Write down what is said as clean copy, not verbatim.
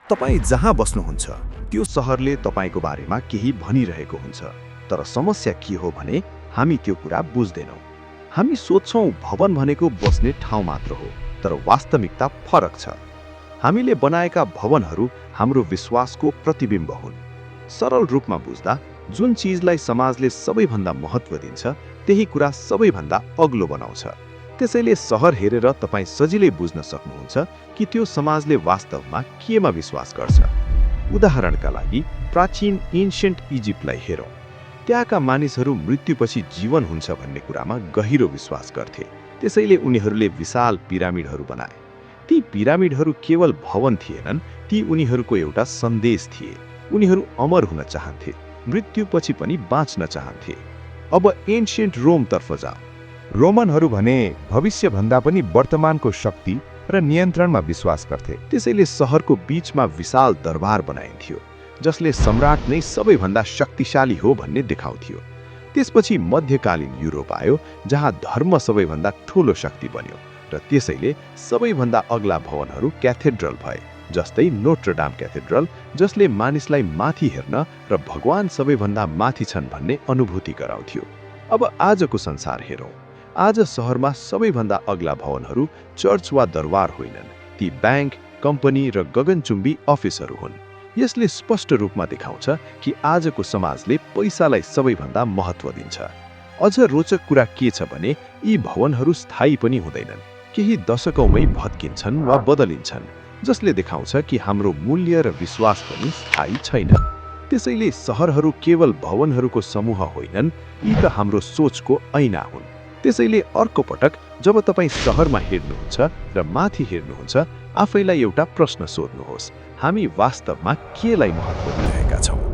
तपाईँ जहाँ बस्नुहुन्छ त्यो सहरले तपाईँको बारेमा केही भनिरहेको हुन्छ। तर समस्या के हो भने हामी त्यो कुरा बुझ्दैनौँ। हामी सोच्छौँ भवन भनेको बस्ने ठाउँ मात्र हो, तर वास्तविकता फरक छ। हामीले बनाएका भवनहरू हाम्रो विश्वासको प्रतिबिम्ब हुन्। सरल रूपमा बुझ्दा जुन चिजलाई समाजले सबैभन्दा महत्त्व दिन्छ त्यही कुरा सबैभन्दा अग्लो बनाउँछ। त्यसैले सहर हेरेर तपाईँ सजिलै बुझ्न सक्नुहुन्छ कि त्यो समाजले वास्तवमा केमा विश्वास गर्छ। उदाहरणका लागि प्राचीन एन्शियन्ट इजिप्टलाई हेरौँ। त्यहाँका मानिसहरू मृत्युपछि जीवन हुन्छ भन्ने कुरामा गहिरो विश्वास गर्थे। त्यसैले उनीहरूले विशाल पिरामिडहरू बनाए। ती पिरामिडहरू केवल भवन थिएनन्, ती उनीहरूको एउटा सन्देश थिए। उनीहरू अमर हुन चाहन्थे, मृत्युपछि पनि बाँच्न चाहन्थे। अब एन्शियन्ट रोमतर्फ जाऊ। रोमनहरू भने भविष्यभन्दा पनि वर्तमानको शक्ति र नियन्त्रणमा विश्वास गर्थे। त्यसैले सहरको बीचमा विशाल दरबार बनाइन्थ्यो, जसले सम्राट नै सबैभन्दा शक्तिशाली हो भन्ने देखाउँथ्यो। त्यसपछि मध्यकालीन युरोप आयो, जहाँ धर्म सबैभन्दा ठूलो शक्ति बन्यो र त्यसैले सबैभन्दा अग्ला भवनहरू क्याथेड्रल भए, जस्तै नोट्रडाम क्याथेड्रल, जसले मानिसलाई माथि हेर्न र भगवान सबैभन्दा माथि छन् भन्ने अनुभूति गराउँथ्यो। अब आजको संसार हेरौँ। आज सहरमा सबैभन्दा अग्ला भवनहरू चर्च वा दरबार होइनन्, ती ब्याङ्क, कम्पनी र गगनचुम्बी अफिसहरू हुन्। यसले स्पष्ट रूपमा देखाउँछ कि आजको समाजले पैसालाई सबैभन्दा महत्त्व दिन्छ। अझ रोचक कुरा के छ भने यी भवनहरू स्थायी पनि हुँदैनन्, केही दशकौँमै भत्किन्छन् वा बदलिन्छन्, जसले देखाउँछ कि हाम्रो मूल्य र विश्वास पनि स्थायी छैन। त्यसैले सहरहरू केवल भवनहरूको समूह होइनन्, यी त हाम्रो सोचको ऐना हुन्। त्यसैले अर्को पटक जब तपाईँ सहरमा हेर्नुहुन्छ र माथि हेर्नुहुन्छ, आफैलाई एउटा प्रश्न सोध्नुहोस्, हामी वास्तवमा केलाई महत्त्व दिइरहेका छौँ।